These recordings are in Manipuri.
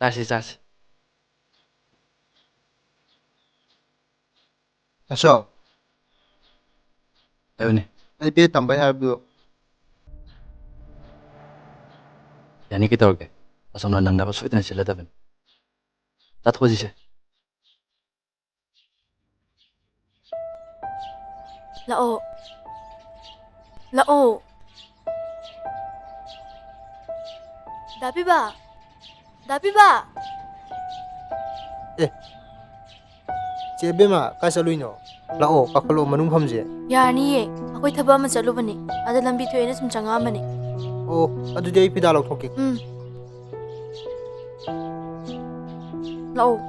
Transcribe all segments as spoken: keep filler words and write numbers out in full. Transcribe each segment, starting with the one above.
ꯆꯥꯁꯤ, ꯆꯥꯁꯤ꯫ ꯑꯁꯣꯛ꯫ ꯍꯥꯏꯌꯨꯅꯦ꯫ ꯑꯩ ꯕꯦꯠ ꯇꯝꯕꯩ ꯍꯥꯏꯕꯗꯨ꯫ ꯌꯥꯅꯤ, ꯀꯩꯗꯧꯔꯒꯦ? ꯑꯁꯣꯝꯅ ꯅꯪꯅꯕ ꯁꯣꯏꯗꯅ ꯁꯤꯜꯂꯗꯕꯅꯤ꯫ ꯆꯥꯊꯣꯛꯑꯁꯤꯁꯦ꯫ ꯂꯥꯛꯑꯣ꯫ ꯂꯥꯛꯑꯣ꯫ ꯗꯥ ꯄꯤꯕ! ꯗꯥ ꯄꯤꯕ! ꯑꯦ, ꯆꯦ ꯕꯦꯝꯃ, ꯀꯥꯏ ꯆꯠꯂꯨꯏꯅꯣ? ꯂꯥꯛꯑꯣ, ꯀꯥꯈꯠꯂꯛꯑꯣ, ꯃꯅꯨꯡ ꯐꯝꯁꯦ꯫ ꯌꯥꯔꯅꯤꯌꯦ, ꯑꯩꯈꯣꯏ ꯊꯕꯛ ꯑꯃ ꯆꯠꯂꯨꯕꯅꯦ, ꯑꯗ ꯂꯝꯕꯤ ꯊꯣꯛꯑꯦꯅ ꯁꯨꯝ ꯆꯪꯉꯛꯑꯝꯕꯅꯦ꯫ ꯑꯣ, ꯑꯗꯨꯗꯤ ꯑꯩ ꯐꯤꯗꯥ ꯂꯧꯊꯣꯛꯀꯦ꯫ ꯎꯝ꯫ ꯂꯥꯛꯑꯣ꯫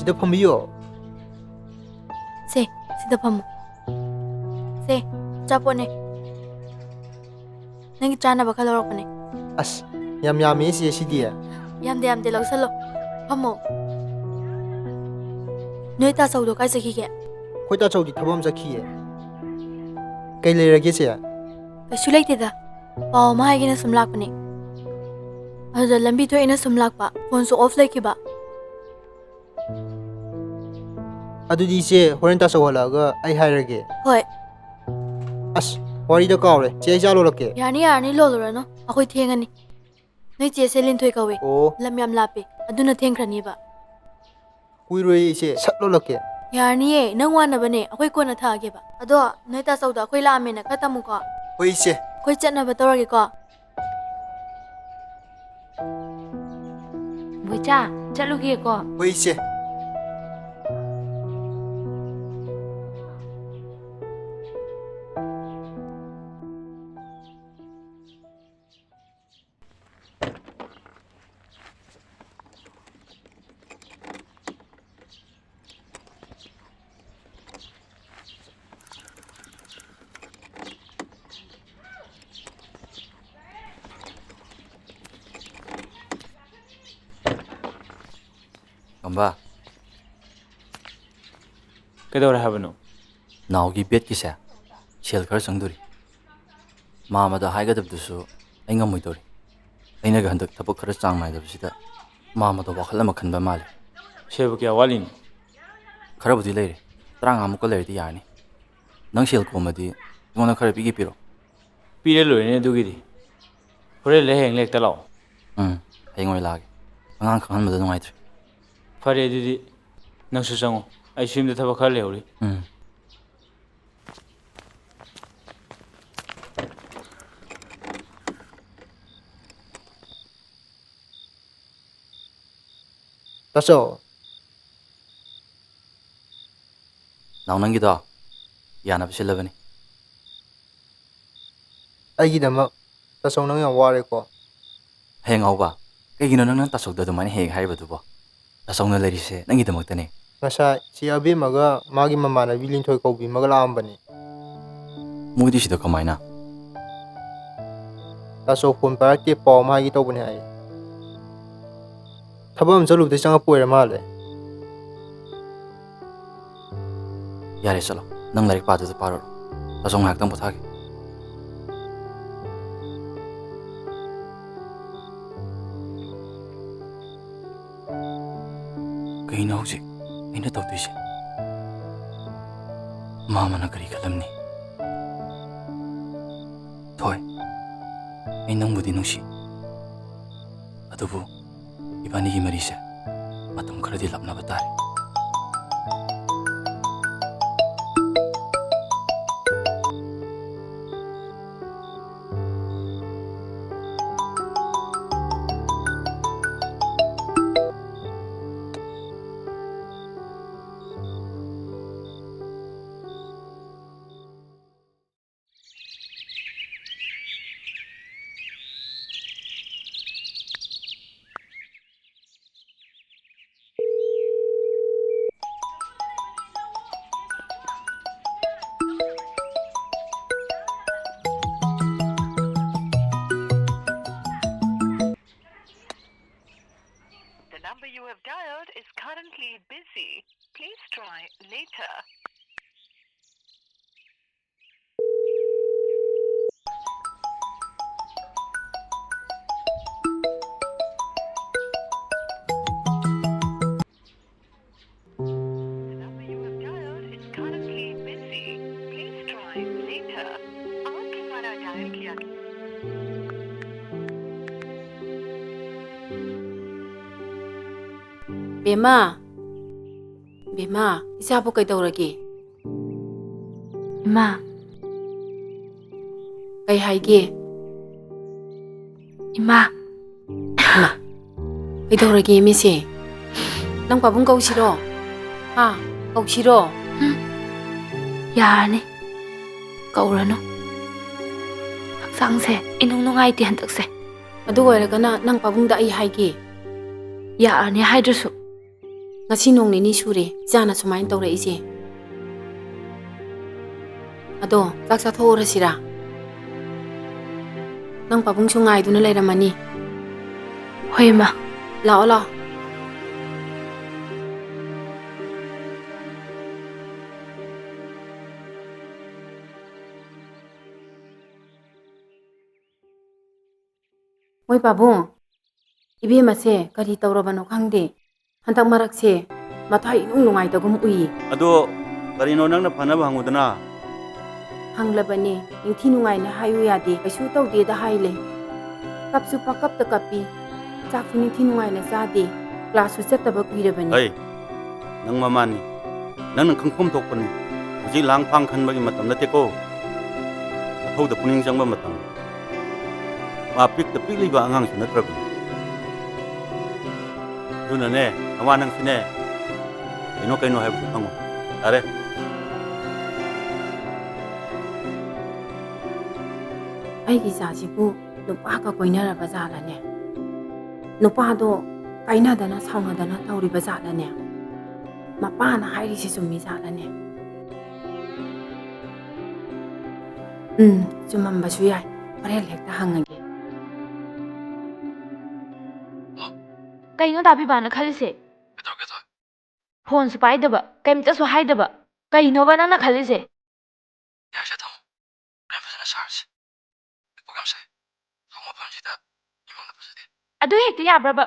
ꯁꯤꯗ ꯐꯝꯕꯤꯌꯣ꯫ ꯁꯦ, ꯁꯤꯗ ꯐꯝꯃꯣ꯫ ꯁꯦ, ꯑꯆꯥꯄꯣꯠꯅꯦ꯫ ꯅꯪꯒꯤ ꯆꯥꯅꯕ ꯈꯔ ꯂꯧꯔꯛꯄꯅꯦ꯫ ꯑꯁ, ꯌꯥꯝ ꯌꯥꯝꯃꯦ ꯆꯦ ꯁꯤꯗꯤ꯫ ꯌꯥꯝꯗꯦ, ꯌꯥꯝꯗꯦ, ꯂꯧꯁꯜꯂꯣ꯫ ꯐꯝꯃꯣ꯫ ꯅꯣꯏ ꯇꯥꯆꯧꯗꯣ ꯀꯥꯏ ꯆꯠꯈꯤꯒꯦ? ꯑꯩꯈꯣꯏ ꯇꯥꯆꯧꯗꯤ ꯊꯕꯛ ꯑꯃ ꯆꯠꯈꯤꯌꯦ꯫ ꯀꯩ ꯂꯩꯔꯒꯦ ꯆꯦ? ꯀꯩꯁꯨ ꯂꯩꯇꯦꯗ꯫ ꯄꯥꯎ ꯑꯃ ꯍꯥꯏꯒꯦꯅ ꯁꯨꯝ ꯂꯥꯛꯄꯅꯦ꯫ ꯑꯗꯨꯗ ꯂꯝꯕꯤ ꯊꯣꯛꯑꯦꯅ ꯁꯨꯝ ꯂꯥꯛꯄ, ꯐꯣꯟꯁꯨ ꯑꯣꯐ ꯂꯩꯈꯤꯕ꯫ ꯑꯗꯨꯗꯤ ꯏꯆꯦ, ꯍꯣꯔꯦꯟ ꯇꯥꯆꯧ ꯍꯜꯂꯛꯑꯒ ꯑꯩ ꯍꯥꯏꯔꯒꯦ꯫ ꯍꯣꯏ꯫ ꯑꯁ, ꯋꯥꯔꯤꯗ ꯀꯥꯎꯔꯦ꯫ ꯆꯦ, ꯑꯩ ꯆꯥ ꯂꯣꯜꯂꯛꯀꯦ꯫ ꯌꯥꯔꯅꯤ, ꯌꯥꯔꯅꯤ, ꯂꯣꯜꯂꯨꯔꯅꯨ꯫ ꯑꯩꯈꯣꯏ ꯊꯦꯡꯉꯅꯤ꯫ ꯅꯣꯏ ꯆꯦꯁꯦ ꯂꯤꯟꯊꯣꯏ ꯀꯧꯋꯦ꯫ ꯑꯣ꯫ ꯂꯝ ꯌꯥꯝ ꯂꯥꯞꯄꯦ꯫ ꯑꯗꯨꯅ ꯊꯦꯡꯈ꯭ꯔꯅꯤꯕ꯫ ꯀꯨꯏꯔꯣꯏ ꯏꯆꯦ, ꯁꯠ ꯂꯣꯜꯂꯛꯀꯦ꯫ ꯌꯥꯔꯅꯤꯌꯦ, ꯅꯪ ꯋꯥꯅꯕꯅꯦ, ꯑꯩꯈꯣꯏ ꯀꯣꯟꯅ ꯊꯛꯑꯒꯦꯕ꯫ ꯑꯗꯣ ꯅꯣꯏ ꯇꯥꯆꯧꯗꯣ ꯑꯩꯈꯣꯏ ꯂꯥꯛꯑꯝꯃꯦꯅ ꯈꯔ ꯇꯝꯃꯨꯀꯣ꯫ ꯍꯣꯏ ꯏꯆꯦ꯫ ꯑꯩꯈꯣꯏ ꯆꯠꯅꯕ ꯇꯧꯔꯒꯦꯀꯣ꯫ ꯕꯣꯏꯆꯥ, ꯆꯠꯂꯨꯒꯦꯀꯣ꯫ ꯍꯣꯏ ꯏꯆꯦ꯫ ꯇꯣꯝꯕ, ꯀꯩꯗꯧꯔꯦ ꯍꯥꯏꯕꯅꯣ? ꯅꯥꯎꯒꯤ ꯕꯦꯠꯀꯤꯁꯦ ꯁꯦꯜ ꯈꯔ ꯆꯪꯗꯣꯔꯤ꯫ ꯃꯥꯃꯗ ꯍꯥꯏꯒꯗꯕꯗꯨꯁꯨ ꯑꯩ ꯉꯝꯃꯣꯏꯗꯧꯔꯤ꯫ ꯑꯩꯅꯒ ꯍꯟꯗꯛ ꯊꯕꯛ ꯈꯔ ꯆꯥꯡ ꯅꯥꯏꯗꯕꯁꯤꯗ ꯃꯥꯃꯗ ꯋꯥꯈꯜ ꯑꯃ ꯈꯟꯕ ꯃꯥꯜꯂꯦ꯫ ꯁꯦꯜꯕꯨ ꯀꯌꯥ ꯋꯥꯠꯂꯤꯅꯣ? ꯈꯔꯕꯨꯗꯤ ꯂꯩꯔꯦ꯫ ꯇꯔꯥꯃꯉꯥꯃꯨꯛꯀ ꯂꯩꯔꯗꯤ ꯌꯥꯔꯅꯤ꯫ ꯅꯪ ꯁꯦꯜ ꯀꯣꯝꯃꯗꯤ ꯑꯩꯉꯣꯟꯗ ꯈꯔ ꯄꯤꯒꯦ ꯄꯤꯔꯣ꯫ ꯄꯤꯔ ꯂꯣꯏꯔꯦꯅꯦ ꯑꯗꯨꯒꯤꯗꯤ꯫ ꯍꯣꯔꯦꯟ ꯂꯩ, ꯍꯌꯦꯡ ꯂꯩ ꯍꯦꯛꯇ ꯂꯥꯛꯑꯣ꯫ ꯎꯝ, ꯍꯌꯦꯡ ꯑꯣꯏꯅ ꯂꯥꯛꯑꯒꯦ꯫ ꯑꯉꯥꯡ ꯈꯪꯍꯟꯕꯗ ꯅꯨꯡꯉꯥꯏꯇ꯭ꯔꯦ꯫ ꯐꯔꯦ ꯑꯗꯨꯗꯤ, ꯅꯪꯁꯨ ꯆꯪꯉꯣ꯫ ꯑꯩꯁꯨ ꯌꯨꯝꯗ ꯊꯕꯛ ꯈꯔ ꯂꯩꯍꯧꯔꯤ꯫ ꯎꯝ꯫ ꯇꯥꯆꯧ꯫ ꯅꯥꯎ, ꯅꯪꯒꯤꯗꯣ ꯌꯥꯅꯕ ꯁꯤꯜꯂꯕꯅꯤ꯫ ꯑꯩꯒꯤꯗꯃꯛ ꯇꯥꯆꯧ ꯅꯪ ꯌꯥꯝ ꯋꯥꯔꯦꯀꯣ꯫ ꯍꯌꯦꯡ ꯉꯥꯎꯕ, ꯀꯩꯒꯤꯅꯣ ꯅꯪꯅ ꯇꯥꯆꯧꯗ ꯑꯗꯨꯃꯥꯏꯅ ꯍꯦꯛ ꯍꯦꯛ ꯍꯥꯏꯔꯤꯕꯗꯨꯕꯣ? ꯇꯥꯆꯧꯅ ꯂꯩꯔꯤꯁꯦ ꯅꯪꯒꯤꯗꯃꯛꯇꯅꯦ꯫ ꯉꯁꯥꯏ ꯆꯦ ꯑꯕꯦꯝꯃꯒ ꯃꯥꯒꯤ ꯃꯃꯥꯟꯅꯕꯤ ꯂꯤꯟꯊꯣꯏ ꯀꯧꯕꯤ ꯑꯃꯒ ꯂꯥꯛꯑꯝꯕꯅꯤ꯫ ꯃꯣꯏꯗꯤ ꯁꯤꯗ ꯀꯃꯥꯏꯅ? ꯇꯥꯆꯧ ꯐꯣꯟ ꯄꯥꯏꯔꯛꯇꯦ, ꯄꯥꯎ ꯑꯃ ꯍꯥꯏꯒꯦ ꯇꯧꯕꯅꯦ ꯍꯥꯏ꯫ ꯊꯕꯛ ꯑꯃ ꯆꯠꯂꯨꯕꯗꯩ ꯆꯪꯉꯛꯄ ꯑꯣꯏꯔ ꯃꯥꯜꯂꯦ꯫ ꯌꯥꯔꯦ, ꯆꯠꯂꯣ꯫ ꯅꯪ ꯂꯥꯏꯔꯤꯛ ꯄꯥꯗꯨꯗ ꯄꯥꯔꯨꯔꯣ꯫ ꯇꯥꯆꯧ ꯉꯥꯏꯍꯥꯛꯇꯪ ꯄꯣꯊꯥꯒꯦ꯫ ꯀꯩꯅꯣ ꯍꯧꯖꯤꯛ ꯑꯩꯅ ꯇꯧꯗꯣꯏꯁꯦ? ꯃꯥꯃꯅ ꯀꯔꯤ ꯈꯜꯂꯝꯅꯤ? ꯊꯣꯏ, ꯑꯩ ꯅꯪꯕꯨꯗꯤ ꯅꯨꯡꯁꯤ, ꯑꯗꯨꯕꯨ ꯏꯕꯥꯅꯤꯒꯤ ꯃꯔꯤꯁꯦ ꯃꯇꯝ ꯈꯔꯗꯤ ꯂꯥꯞꯅꯕ ꯇꯥꯔꯦ꯫ later. The number you have dialed is currently busy. Please try later. आप के द्वारा डायल किया गया। ꯕꯦꯝꯃ, ꯕꯦꯝꯃ, ꯏꯆꯥꯕꯨ ꯀꯩꯗꯧꯔꯒꯦ? ꯏꯃꯥ꯫ ꯀꯩ ꯍꯥꯏꯒꯦ? ꯏꯃꯥ꯫ ꯏꯃꯥ, ꯀꯩꯗꯧꯔꯒꯦ ꯃꯤꯁꯦ? ꯅꯪ ꯄꯥꯕꯨꯡ ꯀꯧꯁꯤꯔꯣ? ꯍꯥ? ꯀꯧꯁꯤꯔꯣ? ꯎꯝ꯫ ꯌꯥꯔꯅꯤ꯫ ꯀꯧꯔꯅꯨ꯫ ꯍꯛꯆꯥꯡꯁꯦ ꯏꯅꯨꯡ ꯅꯨꯡꯉꯥꯏꯇꯦ ꯍꯟꯗꯛꯁꯦ꯫ ꯑꯗꯨ ꯑꯣꯏꯔꯒꯅ ꯅꯪ ꯄꯥꯕꯨꯡꯗ ꯑꯩ ꯍꯥꯏꯒꯦ꯫ ꯌꯥꯔꯅꯤ ꯍꯥꯏꯗ꯭ꯔꯁꯨ꯫ ꯉꯁꯤ ꯅꯣꯡ ꯅꯤꯅꯤ ꯁꯨꯔꯦ ꯏꯆꯥꯅ ꯁꯨꯃꯥꯏꯅ ꯇꯧꯔꯛꯏꯁꯦ꯫ ꯑꯗꯣ, ꯆꯥꯛ ꯆꯥꯊꯣꯛꯎꯔꯁꯤꯔꯥ? ꯅꯪ ꯄꯥꯕꯨꯡꯁꯨ ꯉꯥꯏꯗꯨꯅ ꯂꯩꯔꯝꯃꯅꯤ꯫ ꯍꯣꯏ, ꯏꯃꯥ꯫ ꯂꯥꯛꯑꯣ, ꯂꯥꯛꯑꯣ꯫ ꯃꯣꯏ ꯄꯥꯕꯨꯡ, ꯏꯕꯦꯝꯃꯁꯦ ꯀꯔꯤ ꯇꯧꯔꯕꯅꯣ ꯈꯪꯗꯦ꯫ ꯍꯟꯗꯛ ꯃꯔꯛꯁꯦ ꯃꯊ꯭ꯋꯥꯏ ꯏꯅꯨꯡ ꯅꯨꯡꯉꯥꯏꯇꯒꯨꯝ ꯎꯏꯌꯦ꯫ ꯑꯗꯣ ꯀꯔꯤꯅꯣ ꯅꯪꯅ ꯐꯅꯕ ꯍꯪꯉꯨꯗꯅ? ꯍꯪꯂꯕꯅꯦ, ꯅꯤꯡꯊꯤ ꯅꯨꯡꯉꯥꯏꯅ ꯍꯥꯏꯌꯨ ꯌꯥꯗꯦ, ꯀꯩꯁꯨ ꯇꯧꯗꯦꯗ ꯍꯥꯏ ꯂꯩ꯫ ꯀꯞꯁꯨ ꯄꯪꯀꯞꯇ ꯀꯞꯄꯤ, ꯆꯥꯛꯁꯨ ꯅꯤꯡꯊꯤ ꯅꯨꯡꯉꯥꯏꯅ ꯆꯥꯗꯦ, ꯀ꯭ꯂꯥꯁꯁꯨ ꯆꯠꯇꯕ ꯀꯨꯏꯔꯕꯅꯤ꯫ ꯑꯩ ꯅꯪ ꯃꯃꯥꯅꯤ, ꯅꯪꯅ ꯈꯪꯐꯝ ꯊꯣꯛꯄꯅꯤ꯫ ꯍꯧꯖꯤꯛ ꯂꯥꯡ ꯐꯥꯡ ꯈꯟꯕꯒꯤ ꯃꯇꯝ ꯅꯠꯇꯦꯀꯣ꯫ ꯃꯊꯧꯗ ꯄꯨꯛꯅꯤꯡ ꯆꯪꯕ ꯃꯇꯝ꯫ ꯃꯥ ꯄꯤꯛꯇ ꯄꯤꯛꯂꯤꯕ ꯑꯉꯥꯡꯁꯨ ꯅꯠꯇ꯭ꯔꯕꯅꯤ꯫ ꯑꯗꯨꯅꯅꯦ, ꯅꯋꯥ ꯅꯪꯁꯨꯅꯦ, ꯀꯩꯅꯣ ꯀꯩꯅꯣ ꯍꯥꯏꯕꯗꯨ ꯈꯪꯉꯨ꯫ ꯌꯥꯔꯦ꯫ ꯑꯩꯒꯤ ꯏꯆꯥꯁꯤꯕꯨ ꯅꯨꯄꯥꯒ ꯀꯣꯏꯅꯔꯕ ꯖꯥꯠꯂꯅꯦ? ꯅꯨꯄꯥꯗꯣ ꯀꯥꯏꯅꯗꯅ ꯁꯥꯎꯅꯗꯅ ꯇꯧꯔꯤꯕ ꯖꯥꯠꯂꯅꯦ? ꯃꯄꯥꯅ ꯍꯥꯏꯔꯤꯁꯦ ꯆꯨꯝꯃꯤ ꯖꯥꯠꯂꯅꯦ? ꯎꯝ, ꯆꯨꯝꯃꯝꯕꯁꯨ ꯌꯥꯏ꯫ ꯍꯣꯔꯦꯟ ꯍꯦꯛꯇ ꯍꯪꯉꯒꯦ꯫ ꯀꯩꯅꯣ ꯗꯥ ꯕꯤꯕꯥꯅ ꯈꯜꯂꯤꯁꯦ? ꯀꯩꯗꯧꯔꯒꯦ ꯊꯣꯏ? ꯐꯣꯟꯁꯨ ꯄꯥꯏꯗꯕ, ꯀꯩꯝꯇꯁꯨ ꯍꯥꯏꯗꯕ꯫ ꯀꯩꯅꯣꯕ ꯅꯪꯅ ꯈꯜꯂꯤꯁꯦ? ꯌꯥꯔꯁꯦ, ꯊꯝꯃꯣ꯫ ꯍꯣꯔꯦꯟ ꯐꯖꯅ ꯁꯥꯔꯁꯦ꯫ ꯀꯣꯛ ꯌꯥꯝ ꯁꯥꯏ꯫ ꯊꯣꯡ ꯃꯐꯝꯁꯤꯗ ꯏꯃꯨꯡꯗ ꯐꯖꯗꯦ꯫ ꯑꯗꯨ ꯍꯦꯛꯇ ꯌꯥꯕ꯭ꯔꯕ?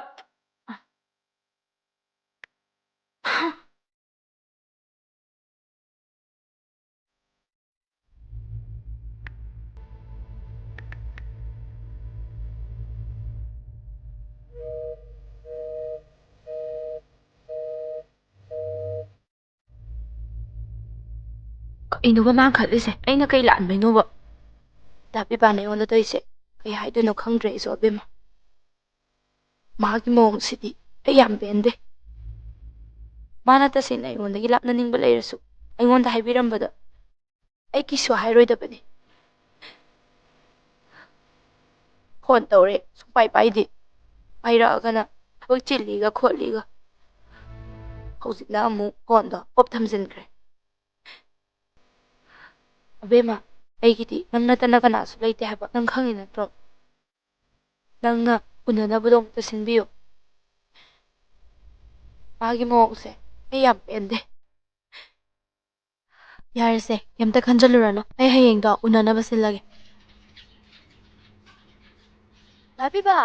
ꯀꯩꯅꯣꯕ ꯃꯥ ꯈꯜꯂꯤꯁꯦ? ꯑꯩꯅ ꯀꯩ ꯂꯥꯟꯕꯩꯅꯣꯕ? ꯗꯥ ꯄꯤꯕꯥꯅ ꯑꯩꯉꯣꯟꯗ ꯇꯧꯔꯤꯁꯦ ꯀꯩ ꯍꯥꯏꯗꯣꯏꯅꯣ ꯈꯪꯗ꯭ꯔꯦ ꯑꯩꯁꯨ, ꯑꯕꯦꯝꯃ꯫ ꯃꯥꯒꯤ ꯃꯑꯣꯡꯁꯤꯗꯤ ꯑꯩ ꯌꯥꯝ ꯄꯦꯟꯗꯦ꯫ ꯃꯥꯅ ꯇꯁꯦꯡꯅ ꯑꯩꯉꯣꯟꯗꯒꯤ ꯂꯥꯞꯅꯅꯤꯡꯕ ꯂꯩꯔꯁꯨ, ꯑꯩꯉꯣꯟꯗ ꯍꯥꯏꯕꯤꯔꯝꯕꯗ ꯑꯩ ꯀꯩꯁꯨ ꯍꯥꯏꯔꯣꯏꯗꯕꯅꯤ꯫ ꯐꯣꯟ ꯇꯧꯔꯦ, ꯁꯨꯡꯄꯥꯏ ꯄꯥꯏꯗꯦ꯫ ꯄꯥꯏꯔꯛꯑꯒꯅ ꯊꯕꯛ ꯆꯤꯜꯂꯤꯒ ꯈꯣꯠꯂꯤꯒ꯫ ꯍꯧꯖꯤꯛꯅ ꯑꯃꯨꯛ ꯐꯣꯟꯗꯣ off ꯊꯝꯖꯤꯟꯈ꯭ꯔꯦ꯫ ꯑꯕꯦꯝꯃ, ꯑꯩꯒꯤꯗꯤ ꯅꯪ ꯅꯠꯇꯅ ꯀꯅꯥꯁꯨ ꯂꯩꯇꯦ ꯍꯥꯏꯕ ꯅꯪ ꯈꯪꯉꯤ ꯅꯠꯇ꯭ꯔꯣ? ꯅꯪꯅ ꯎꯅꯅꯕꯗꯣ ꯑꯃꯨꯛꯇ ꯁꯤꯟꯕꯤꯌꯨ꯫ ꯃꯥꯒꯤ ꯃꯑꯣꯡꯁꯦ ꯑꯩ ꯌꯥꯝ ꯄꯦꯟꯗꯦ꯫ ꯌꯥꯔꯦꯁꯦ, ꯀꯩꯝꯇ ꯈꯟꯖꯜꯂꯨꯔꯅꯨ꯫ ꯑꯩ ꯍꯌꯦꯡꯗꯣ ꯎꯅꯅꯕ ꯁꯤꯜꯂꯒꯦ꯫ ꯗꯥ ꯄꯤꯕꯥ!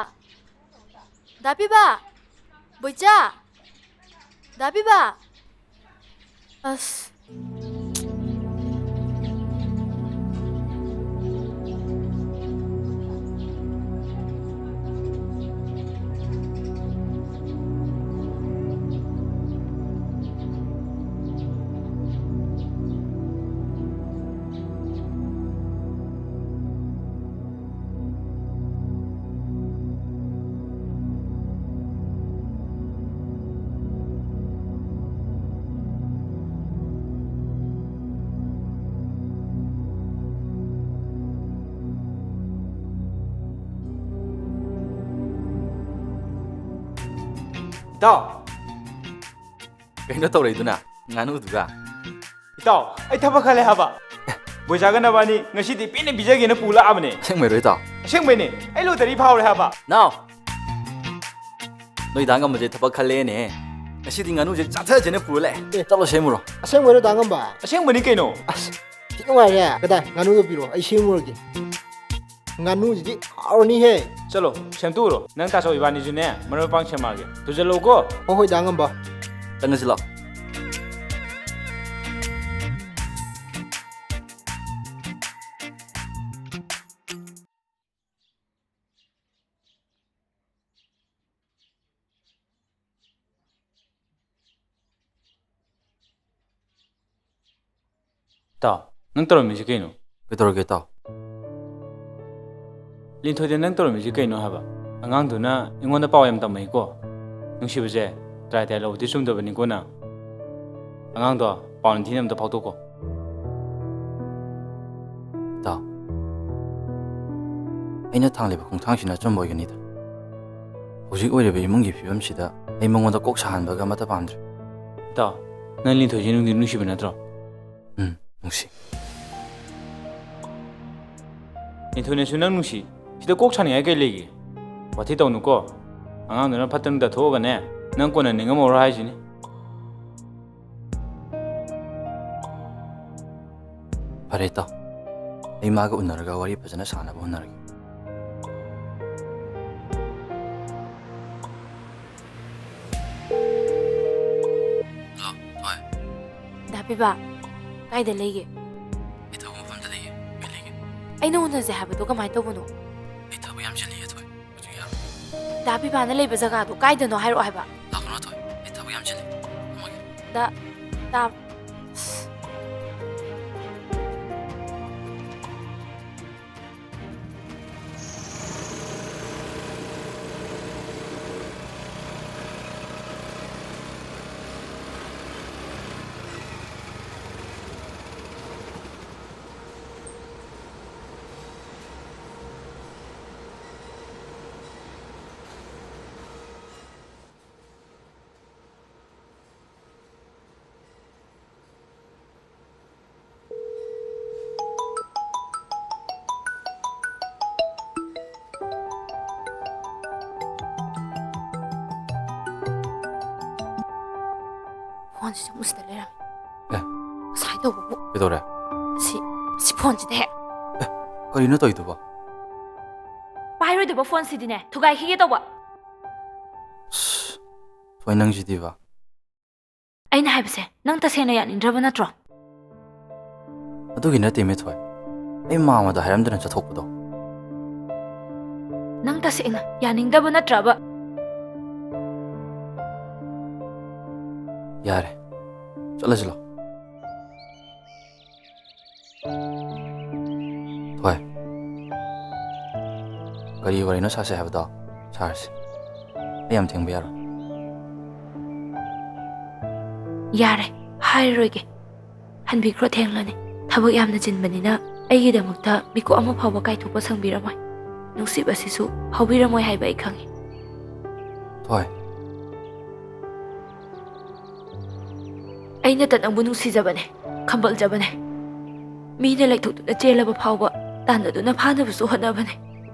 ꯗꯥ ꯄꯤꯕꯥ! ꯕꯣꯏꯆꯥ! ꯗꯥ ꯄꯤꯕꯥ! ꯑꯁ꯫ ꯏꯇꯥꯎ! ꯀꯩꯅꯣ ꯇꯧꯔꯛꯏꯗꯨꯅ? ꯉꯥꯅꯨꯗꯨꯒ? ꯏꯇꯥꯎ, ꯑꯩ ꯊꯕꯛ ꯈꯜꯂꯦ ꯍꯥꯏꯕ꯫ ꯕꯣꯏꯆꯥꯒ ꯅꯕꯥꯅꯤ ꯉꯁꯤꯗꯤ ꯄꯦꯟꯅ ꯄꯤꯖꯒꯦꯅ ꯄꯨ ꯂꯥꯛꯑꯕꯅꯦ꯫ ꯑꯁꯦꯡꯕꯩꯔꯣ, ꯏꯇꯥꯎ? ꯑꯁꯦꯡꯕꯩꯅꯦ, ꯑꯩ ꯂꯣꯇꯔꯤ ꯐꯥꯎꯔꯦ ꯍꯥꯏꯕ꯫ ꯅꯥꯎ! ꯅꯣꯏ ꯗꯥ ꯉꯝꯕꯁꯦ ꯊꯕꯛ ꯈꯜꯂꯦꯅꯦ꯫ ꯉꯁꯤꯗꯤ ꯉꯥꯅꯨꯁꯦ ꯆꯥꯊꯁꯦꯅ ꯄꯨꯔ ꯂꯥꯛꯑꯦ꯫ ꯑꯦ, ꯆꯠꯂꯣ ꯁꯦꯝꯃꯨꯔꯣ꯫ ꯑꯁꯦꯡꯕꯩꯔꯣ, ꯗꯥ ꯉꯝꯕ? ꯑꯁꯦꯡꯕꯅꯤ ꯀꯩꯅꯣ꯫ ꯑꯁ, ꯊꯤ ꯅꯨꯡꯉꯥꯏꯔꯦ꯫ ꯀꯗꯥꯏ, ꯉꯥꯅꯨꯗꯣ ꯄꯤꯔꯛꯑꯣ, ꯑꯩ ꯁꯦꯝꯃꯨꯔꯒꯦ꯫ ꯉꯥꯅꯨꯁꯤꯗꯤ ꯍꯥꯎꯔꯅꯤꯍꯦ꯫ ꯆꯠꯂꯣ, ꯁꯦꯝꯇꯣꯛꯎꯔꯣ꯫ ꯅꯪ ꯇꯥꯆꯧ ꯏꯕꯥꯅꯤꯁꯨꯅꯦ, ꯃꯔꯣꯏ ꯃꯄꯥꯡ ꯁꯦꯝꯃꯛꯑꯒꯦ꯫ ꯊꯨꯖꯜꯂꯛꯎꯀꯣ꯫ ꯍꯣꯏ, ꯍꯣꯏ, ꯗꯥ ꯉꯝꯕ꯫ ꯆꯪꯉꯁꯤ ꯂꯥꯛꯑꯣ꯫ ꯏꯇꯥꯎ, ꯅꯪ ꯇꯧꯔꯝꯃꯤꯁꯤ ꯀꯩꯅꯣ? ꯀꯩꯗꯧꯔꯒꯦ, ꯏꯇꯥꯎ? ꯂꯤꯟꯊꯣꯏꯗ ꯅꯪ ꯇꯧꯔꯝꯃꯤꯁꯤ ꯀꯩꯅꯣ ꯍꯥꯏꯕ? ꯑꯉꯥꯡꯗꯨꯅ ꯑꯩꯉꯣꯟꯗ ꯄꯥꯎ ꯌꯥꯝ ꯇꯝꯃꯛꯏꯀꯣ꯫ ꯅꯨꯡꯁꯤꯕꯁꯦ ꯇꯔꯥꯏ ꯇꯔꯥꯏ ꯂꯧꯕꯗꯤ ꯆꯨꯝꯗꯕꯅꯤꯀꯣ ꯅꯪ꯫ ꯑꯉꯥꯡꯗꯣ ꯄꯥꯎ ꯅꯤꯡꯊꯤꯅ ꯑꯝꯇ ꯐꯥꯎꯗꯣꯛꯀꯣ꯫ ꯏꯇꯥꯎ, ꯑꯩꯅ ꯊꯥꯡꯂꯤꯕ ꯈꯣꯡꯊꯥꯡꯁꯤꯅ ꯑꯆꯨꯝꯕ ꯑꯣꯏꯒꯅꯤꯗ꯫ ꯍꯧꯖꯤꯛ ꯑꯣꯏꯔꯤꯕ ꯏꯃꯨꯡꯒꯤ ꯐꯤꯕꯝꯁꯤꯗ ꯑꯩ ꯃꯉꯣꯟꯗ ꯀꯣꯛ ꯁꯥꯍꯟꯕꯒ ꯑꯃꯠꯇ ꯄꯥꯝꯗ꯭ꯔꯦ꯫ ꯏꯇꯥꯎ, ꯅꯪ ꯂꯤꯟꯊꯣꯏꯁꯦ ꯅꯨꯡꯗꯤ ꯅꯨꯡꯁꯤꯕ ꯅꯠꯇ꯭ꯔꯣ? ꯎꯝ, ꯅꯨꯡꯁꯤ꯫ ꯂꯤꯟꯊꯣꯏꯅꯁꯨ ꯅꯪ ꯅꯨꯡꯁꯤ꯫ ꯁꯤꯗ ꯀꯣꯛ ꯁꯥꯅꯤꯡꯉꯥꯏ ꯀꯩ ꯂꯩꯒꯦ? ꯋꯥꯊꯤ ꯇꯧꯅꯨꯀꯣ꯫ ꯑꯉꯥꯡꯗꯨꯅ ꯐꯠꯇ ꯅꯨꯡꯗ ꯊꯣꯛꯑꯒꯅꯦ, ꯅꯪ ꯀꯣꯟꯅ ꯅꯤꯡꯉꯝꯃꯔꯣꯏ ꯍꯥꯏꯁꯤꯅꯤ꯫ ꯐꯔꯦ, ꯏꯇꯥꯎ꯫ ꯑꯩ ꯃꯥꯒ ꯎꯅꯔꯒ ꯋꯥꯔꯤ ꯐꯖꯅ ꯁꯥꯟꯅꯕ ꯍꯣꯠꯅꯔꯒꯦ꯫ ꯍꯜꯂꯣ, ꯊꯣꯏ꯫ ꯗꯥ ꯄꯤꯕꯥ, ꯀꯥꯏꯗ ꯂꯩꯒꯦ? ꯑꯩ ꯊꯕꯛ ꯃꯐꯝꯗ ꯂꯩꯌꯦ꯫ ꯀꯩ ꯂꯩꯒꯦ? ꯑꯩꯅ ꯎꯅꯁꯦ ꯍꯥꯏꯕꯗꯣ ꯀꯃꯥꯏꯅ ꯇꯧꯕꯅꯣ? ꯑꯩ ꯊꯕꯛ ꯌꯥꯝ ꯆꯤꯜꯂꯤꯌꯦ, ꯊꯣꯏ꯫ ꯍꯧꯖꯤꯛ ꯌꯥꯔꯣꯏ꯫ ꯗꯥ ꯄꯤꯕꯥꯅ ꯂꯩꯕ ꯖꯒꯥꯗꯣ ꯀꯥꯏꯗꯅꯣ ꯍꯥꯏꯔꯛꯑꯣ ꯍꯥꯏꯕ꯫ ꯂꯥꯛꯀꯅꯣ, ꯊꯣꯏ꯫ ꯑꯩ ꯊꯕꯛ ꯌꯥꯝ ꯆꯤꯜꯂꯤ꯫ ꯊꯝꯃꯒꯦ꯫ ꯗꯥ, ꯗꯥ, ꯁꯤꯁꯨ ꯑꯃꯨꯛ ꯁꯤꯗ ꯂꯩꯔꯝꯃꯦ꯫ ꯑꯦ꯫ ꯉꯁꯥꯏ ꯇꯧꯕꯕꯨ꯫ ꯀꯩꯗꯧꯔꯦ? ꯁꯤ, ꯁꯤ ꯐꯣꯟꯁꯤꯗ ꯍꯦꯛ꯫ ꯑꯦ, ꯀꯔꯤꯅꯣ ꯇꯧꯔꯤꯗꯨꯕꯣ? ꯄꯥꯏꯔꯣꯏꯗꯕ ꯐꯣꯟꯁꯤꯗꯤꯅꯦ, ꯊꯨꯒꯥꯏꯈꯤꯒꯦ ꯇꯧꯕ꯫ ꯑꯁ, ꯊꯣꯏ ꯅꯪꯁꯤꯗꯤꯕ꯫ ꯑꯩꯅ ꯍꯥꯏꯕꯁꯦ ꯅꯪ ꯇꯁꯦꯡꯅ ꯌꯥꯅꯤꯡꯗ꯭ꯔꯕ ꯅꯠꯇ꯭ꯔꯣ? ꯑꯗꯨꯒꯤ ꯅꯠꯇꯦꯃꯦ ꯊꯣꯏ, ꯑꯩ ꯃꯥꯃꯗ ꯍꯥꯏꯔꯝꯗꯅ ꯆꯠꯊꯣꯛꯄꯗꯣ꯫ ꯅꯪ ꯇꯁꯦꯡꯅ ꯌꯥꯅꯤꯡꯗꯕ ꯅꯠꯇ꯭ꯔꯕ? ꯌꯥꯔꯦ, ꯆꯠꯂꯁꯤ ꯂꯥꯎ꯫ ꯊꯣꯏ, ꯀꯔꯤ ꯋꯥꯔꯤꯅꯣ ꯁꯥꯁꯦ ꯍꯥꯏꯕꯗꯣ ꯁꯥꯔꯁꯤ꯫ ꯑꯩ ꯌꯥꯝ ꯊꯦꯡꯕ ꯌꯥꯔꯣꯏ꯫ ꯌꯥꯔꯦ, ꯍꯥꯏꯔꯔꯣꯏꯒꯦ꯫ ꯍꯟꯕꯤꯈ꯭ꯔꯣ, ꯊꯦꯡꯂꯅꯤ꯫ ꯊꯕꯛ ꯌꯥꯝꯅ ꯆꯤꯟꯕꯅꯤꯅ ꯑꯩꯒꯤꯗꯃꯛꯇ ꯃꯤꯀꯨꯞ ꯑꯃ ꯐꯥꯎꯕ ꯀꯥꯏꯊꯣꯛꯄ ꯁꯪꯕꯤꯔꯝꯃꯣꯏ꯫ ꯅꯨꯡꯁꯤꯕꯁꯤꯁꯨ ꯐꯥꯎꯕꯤꯔꯝꯃꯣꯏ ꯍꯥꯏꯕ ꯑꯩ ꯈꯪꯏ꯫ ꯊꯣꯏ꯫ ꯑꯩꯅꯇ ꯅꯪꯕꯨ ꯅꯨꯡꯁꯤꯖꯕꯅꯦ, ꯈꯝꯕꯜꯖꯕꯅꯦ꯫ ꯃꯤꯅ ꯂꯩꯊꯣꯛꯇꯨꯅ ꯆꯦꯜꯂꯕ ꯐꯥꯎꯕ ꯇꯥꯟꯅꯗꯨꯅ ꯐꯥꯅꯕꯁꯨ ꯍꯣꯠꯅꯕꯅꯦ꯫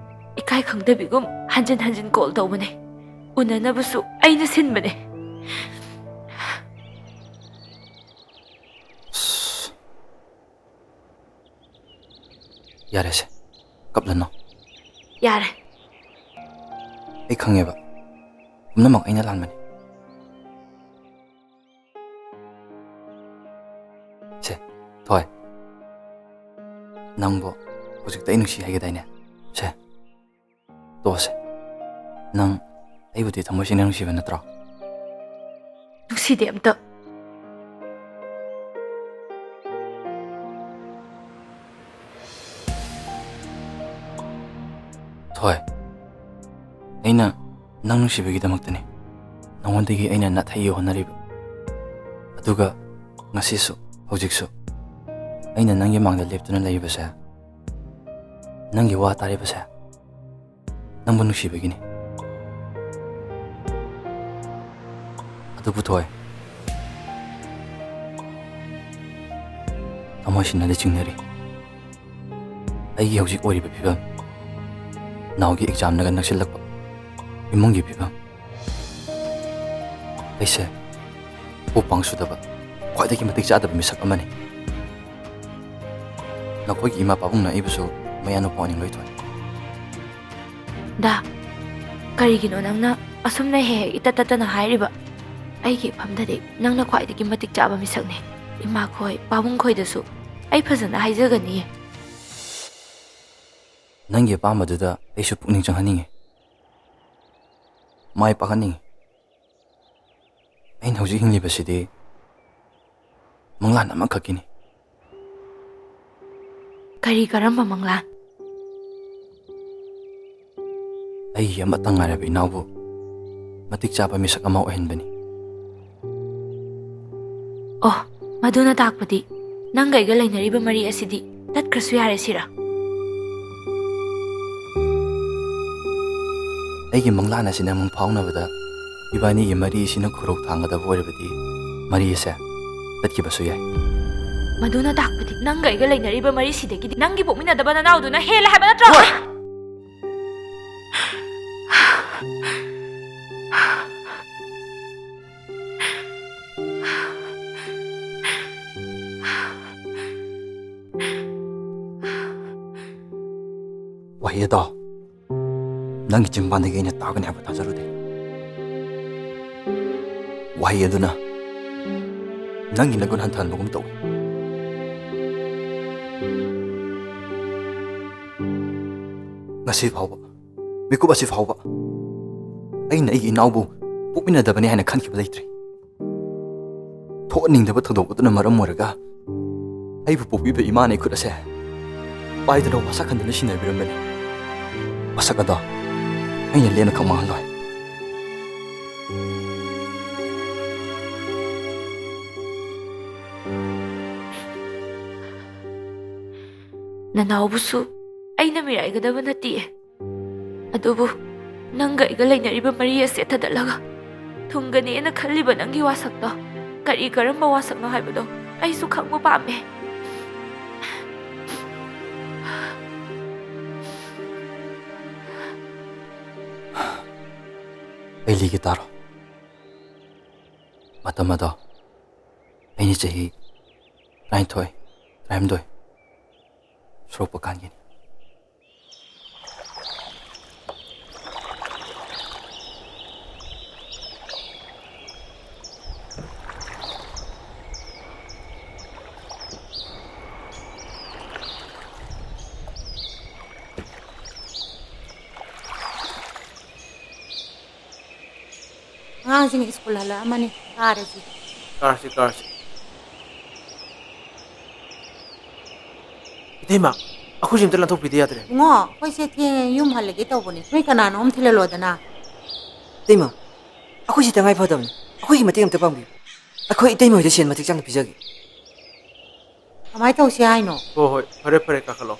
ꯏꯀꯥꯏ ꯈꯪꯗꯕꯤꯒꯨꯝ ꯍꯟꯖꯤꯟ ꯍꯟꯖꯤꯟ ꯀꯣꯜ ꯇꯧꯕꯅꯦ꯫ ꯎꯅꯅꯕꯁꯨ ꯑꯩꯅ ꯁꯤꯟꯕꯅꯦ꯫ ꯑꯁ꯫ ꯌꯥꯔꯦꯁꯦ, ꯀꯞꯂꯅꯨ꯫ ꯌꯥꯔꯦ꯫ ꯑꯩ ꯈꯪꯉꯦꯕ, ꯄꯨꯝꯅꯃꯛ ꯑꯩꯅ ꯂꯥꯟꯕꯅꯤ꯫ ꯁꯦ, ꯊꯣꯏ, ꯅꯪꯕꯨ ꯍꯧꯖꯤꯛꯇ ꯑꯩ ꯅꯨꯡꯁꯤ ꯍꯥꯏꯒꯦꯗꯥꯏꯅꯦ? ꯁꯦ, ꯇꯣꯛꯑꯁꯦ꯫ ꯅꯪ ꯑꯩꯕꯨꯗꯤ ꯊꯃꯣꯏ ꯁꯦꯡꯅ ꯅꯨꯡꯁꯤꯕ ꯅꯠꯇ꯭ꯔꯣ? ꯅꯨꯡꯁꯤꯗꯦ ꯑꯝꯇ꯫ ꯊꯣꯏ, ꯑꯩꯅ ꯅꯪ ꯅꯨꯡꯁꯤꯕꯒꯤꯗꯃꯛꯇꯅꯤ ꯅꯉꯣꯟꯗꯒꯤ ꯑꯩꯅ ꯅꯥꯊꯩꯒꯦ ꯍꯣꯠꯅꯔꯤꯕ꯫ ꯑꯗꯨꯒ ꯉꯁꯤꯁꯨ, ꯍꯧꯖꯤꯛꯁꯨ ꯑꯩꯅ ꯅꯪꯒꯤ ꯃꯥꯡꯗ ꯂꯦꯞꯇꯨꯅ ꯂꯩꯔꯤꯕꯁꯦ, ꯅꯪꯒꯤ ꯋꯥ ꯇꯥꯔꯤꯕꯁꯦ, ꯅꯪꯕꯨ ꯅꯨꯡꯁꯤꯕꯒꯤꯅꯤ꯫ ꯑꯗꯨꯕꯨ ꯊꯣꯏ, ꯊꯃꯣꯏꯁꯤꯅꯗꯤ ꯆꯤꯡꯅꯔꯤ꯫ ꯑꯩꯒꯤ ꯍꯧꯖꯤꯛ ꯑꯣꯏꯔꯤꯕ ꯐꯤꯕꯝ, ꯅꯥꯎꯒꯤ ꯑꯦꯛꯖꯥꯝꯅꯒ ꯅꯛꯁꯤꯜꯂꯛꯄ, ꯏꯃꯨꯡꯒꯤ ꯐꯤꯕꯝ, ꯑꯩꯁꯦ ꯄꯨ ꯄꯥꯡ ꯁꯨꯗꯕ, ꯈ꯭ꯋꯥꯏꯗꯒꯤ ꯃꯇꯤꯛ ꯆꯥꯗꯕ ꯃꯤꯁꯛ ꯑꯃꯅꯤ꯫ ꯅꯈꯣꯏꯒꯤ ꯏꯃꯥ ꯄꯥꯕꯨꯡꯅ ꯑꯩꯕꯨꯁꯨ ꯃꯌꯥꯅꯨꯄꯥ ꯑꯣꯏꯅꯤꯡꯂꯣꯏ ꯊꯣꯏ꯫ ꯗꯥ, ꯀꯔꯤꯒꯤꯅꯣ ꯅꯪꯅ ꯑꯁꯨꯝꯅ ꯍꯦꯛ ꯍꯦꯛ ꯏꯇꯠ ꯇꯠꯇꯅ ꯍꯥꯏꯔꯤꯕ? ꯑꯩꯒꯤ ꯏꯐꯝꯗꯗꯤ ꯅꯪꯅ ꯈ꯭ꯋꯥꯏꯗꯒꯤ ꯃꯇꯤꯛ ꯆꯥꯕ ꯃꯤꯁꯛꯅꯦ꯫ ꯏꯃꯥꯈꯣꯏ, ꯄꯥꯕꯨꯡꯈꯣꯏꯗꯁꯨ ꯑꯩ ꯐꯖꯅ ꯍꯥꯏꯖꯒꯅꯤꯌꯦ꯫ ꯅꯪꯒꯤ ꯑꯄꯥꯝꯕꯗꯨꯗ ꯑꯩꯁꯨ ꯄꯨꯛꯅꯤꯡ ꯆꯪꯍꯟꯅꯤꯡꯉꯤ, ꯃꯥꯏ ꯄꯥꯛꯍꯟꯅꯤꯡꯉꯤ꯫ ꯑꯩꯅ ꯍꯧꯖꯤꯛ ꯍꯤꯡꯂꯤꯕꯁꯤꯗꯤ ꯃꯪꯂꯥꯟ ꯑꯃꯈꯛꯀꯤꯅꯤ꯫ ꯀꯔꯤ ꯀꯔꯝꯕ ꯃꯪꯂꯥꯟ? ꯑꯩꯒꯤ ꯑꯃꯠꯇ ꯉꯥꯏꯔꯕ ꯏꯅꯥꯎꯕꯨ ꯃꯇꯤꯛ ꯆꯥꯕ ꯃꯤꯁꯛ ꯑꯃ ꯑꯣꯏꯍꯟꯕꯅꯤ꯫ ꯑꯣ, ꯃꯗꯨꯅ ꯇꯥꯛꯄꯗꯤ ꯅꯪꯒ ꯑꯩꯒ ꯂꯩꯅꯔꯤꯕ ꯃꯔꯤ ꯑꯁꯤꯗꯤ ꯇꯠꯈ꯭ꯔꯁꯨ ꯌꯥꯔꯦ ꯁꯤꯔꯥ? ꯑꯩꯒꯤ ꯃꯪꯂꯥꯟ ꯑꯁꯤꯅ ꯃꯪ ꯐꯥꯎꯅꯕꯗ ꯏꯕꯥꯅꯤꯒꯤ ꯃꯔꯤ ꯑꯁꯤꯅ ꯈꯨꯔꯧ ꯊꯥꯡꯒꯗꯕ ꯑꯣꯏꯔꯕꯗꯤ ꯃꯔꯤ ꯑꯁꯦ ꯇꯠꯈꯤꯕꯁꯨ ꯌꯥꯏ꯫ ꯃꯗꯨꯅ ꯇꯥꯛꯄꯗꯤ ꯅꯪꯒ ꯑꯩꯒ ꯂꯩꯅꯔꯤꯕ ꯃꯔꯤꯁꯤꯗꯒꯤꯗꯤ ꯅꯪꯒꯤ ꯄꯣꯛꯃꯤꯟꯅꯗꯕ ꯅꯅꯥꯎꯗꯨꯅ ꯍꯦꯜꯂꯦ ꯍꯥꯏꯕ ꯅꯠꯇ꯭ꯔꯣ? ꯍꯣꯏ! ꯋꯥꯍꯩ ꯑꯗꯣ ꯅꯪꯒꯤ ꯆꯤꯟꯕꯥꯟꯗꯒꯤ ꯑꯩꯅ ꯇꯥꯒꯅꯤ ꯍꯥꯏꯕ ꯊꯥꯖꯔꯨꯗꯦ꯫ ꯋꯥꯍꯩ ꯑꯗꯨꯅ ꯅꯪꯒꯤ ꯅꯒꯨꯟ ꯍꯟꯊꯍꯟꯕꯒꯨꯝ ꯇꯧꯏ꯫ ꯉꯁꯤ ꯐꯥꯎꯕ, ꯃꯤꯀꯨꯞ ꯑꯁꯤ ꯐꯥꯎꯕ ꯑꯩꯅ ꯑꯩꯒꯤ ꯏꯅꯥꯎꯕꯨ ꯄꯣꯛꯃꯤꯟꯅꯗꯕꯅꯤ ꯍꯥꯏꯅ ꯈꯟꯈꯤꯕ ꯂꯩꯇ꯭ꯔꯤ꯫ ꯊꯣꯛꯍꯟꯅꯤꯡꯗꯕ ꯊꯧꯗꯣꯛ ꯑꯗꯨꯅ ꯃꯔꯝ ꯑꯣꯏꯔꯒ ꯑꯩꯕꯨ ꯄꯣꯛꯄꯤꯕ ꯏꯃꯥꯅ ꯏꯈꯨꯠ ꯑꯁꯦ ꯄꯥꯏꯗꯨꯅ ꯋꯥꯁꯛꯍꯟꯗꯨꯅ ꯁꯤꯟꯅꯕꯤꯔꯝꯕꯅꯤ꯫ ꯋꯥꯁꯛ ꯑꯗꯣ ꯑꯩꯅ ꯂꯦꯝꯅ ꯈꯛ ꯃꯥꯡꯍꯜꯂꯣꯏ꯫ ꯅꯅꯥꯎꯕꯨꯁꯨ ꯑꯩꯅ ꯃꯤꯔꯥꯏꯒꯗꯕ ꯅꯠꯇꯤꯌꯦ꯫ ꯑꯗꯨꯕꯨ ꯅꯪꯒ ꯑꯩꯒ ꯂꯩꯅꯔꯤꯕ ꯃꯔꯤ ꯑꯁꯦ ꯊꯗꯠꯂꯒ ꯊꯨꯡꯒꯅꯤꯅ ꯈꯜꯂꯤꯕ ꯅꯪꯒꯤ ꯋꯥꯁꯛꯇꯣ ꯀꯔꯤ ꯀꯔꯝꯕ ꯋꯥꯁꯛꯅꯣ ꯍꯥꯏꯕꯗꯣ ꯑꯩꯁꯨ ꯈꯪꯕ ꯄꯥꯝꯃꯦ꯫ ꯑꯩ ꯂꯤꯒꯦ ꯇꯥꯔꯣ꯫ ꯃꯇꯝ ꯑꯗꯣ ꯑꯩ ꯆꯍꯤ ꯇꯔꯥꯅꯤꯊꯣꯏ, ꯇꯔꯥꯍꯨꯝꯗꯣꯏ ꯁꯨꯔꯛꯄ ꯀꯥꯟꯒꯤꯅꯤ꯫ ꯑꯉꯥꯡꯁꯤꯡ ꯁ꯭ꯀꯨꯜ ꯍꯜꯂꯛꯑꯝꯃꯅꯤ, ꯀꯥꯔꯁꯤ꯫ ꯀꯥꯔꯁꯤ, ꯀꯥꯔꯁꯤ꯫ ꯏꯇꯩꯃ, ꯑꯩꯈꯣꯏꯁꯦ ꯑꯝꯇ ꯂꯥꯟꯊꯣꯛꯄꯤꯗ ꯌꯥꯗ꯭ꯔꯦ꯫ ꯏꯕꯨꯡꯉꯣ, ꯑꯩꯈꯣꯏꯁꯦ ꯊꯦꯡꯉꯦ, ꯌꯨꯝ ꯍꯜꯂꯒꯦ ꯇꯧꯕꯅꯦ꯫ ꯅꯣꯏ ꯀꯅꯥꯅꯣꯝ ꯊꯤꯜꯍꯜꯂꯣꯗꯅ꯫ ꯏꯇꯩꯃ, ꯑꯩꯈꯣꯏꯁꯦ ꯇꯉꯥꯏ ꯐꯗꯕꯅꯦ꯫ ꯑꯩꯈꯣꯏꯒꯤ ꯃꯇꯦꯡ ꯑꯝꯇ ꯄꯥꯡꯕꯤꯌꯨ꯫ ꯑꯩꯈꯣꯏ ꯏꯇꯩꯃ ꯍꯣꯏꯗ ꯁꯦꯟ ꯃꯇꯤꯛ ꯆꯥꯅ ꯄꯤꯖꯒꯦ꯫ ꯀꯃꯥꯏꯅ ꯇꯧꯁꯤ ꯍꯥꯏꯅꯣ? ꯍꯣꯏ, ꯍꯣꯏ, ꯐꯔꯦ, ꯐꯔꯦ, ꯀꯥꯈꯠꯂꯣ꯫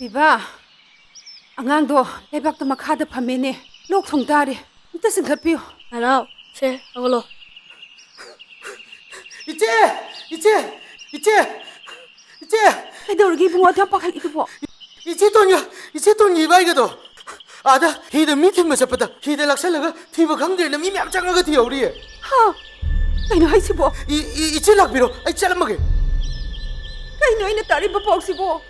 ꯄꯤꯕ, ꯑꯉꯥꯡꯗꯣ ꯂꯩꯕꯥꯛꯇ ꯃꯈꯥꯗ ꯐꯝꯃꯦꯅꯦ꯫ ꯂꯣꯛ ꯊꯨꯡ ꯇꯥꯔꯦ꯫ ꯑꯝꯇ ꯆꯤꯡꯈꯠꯄꯤꯌꯨ꯫ ꯅꯅꯥꯎ, ꯁꯦ, ꯍꯧꯒꯠꯂꯣ꯫ ꯏꯆꯦ! ꯏꯆꯦ! ꯏꯆꯦ! ꯏꯆꯦ! ꯀꯩꯗꯧꯔꯒꯦ ꯏꯕꯨꯡꯉꯣ, ꯑꯗꯨꯌꯥꯝ ꯄꯥꯈꯠꯂꯤꯗꯨꯕꯣ? ꯏꯆꯦ ꯇꯣꯟꯒ, ꯏꯆꯦ ꯇꯣꯟꯒꯤ ꯏꯕꯥꯏꯒꯗꯣ ꯑꯥꯗ ꯍꯤꯗ ꯃꯤ ꯊꯤꯟꯕ ꯆꯠꯄꯗ ꯍꯤꯗ ꯂꯥꯛꯁꯜꯂꯒ ꯊꯤꯕ ꯈꯪꯗ꯭ꯔꯦꯅ ꯃꯤ ꯃꯌꯥꯝ ꯆꯪꯉꯒ ꯊꯤꯍꯧꯔꯤꯌꯦ꯫ ꯍꯥ? ꯀꯩꯅꯣ ꯍꯥꯏꯁꯤꯕꯣ? ꯏ-, ꯏ-, ꯏꯆꯦ ꯂꯥꯛꯄꯤꯔꯣ, ꯑꯩ ꯆꯠꯂꯝꯃꯒꯦ꯫ ꯀꯩꯅꯣ ꯑꯩꯅ ꯇꯥꯔꯤꯕ ꯄꯥꯎꯁꯤꯕꯣ?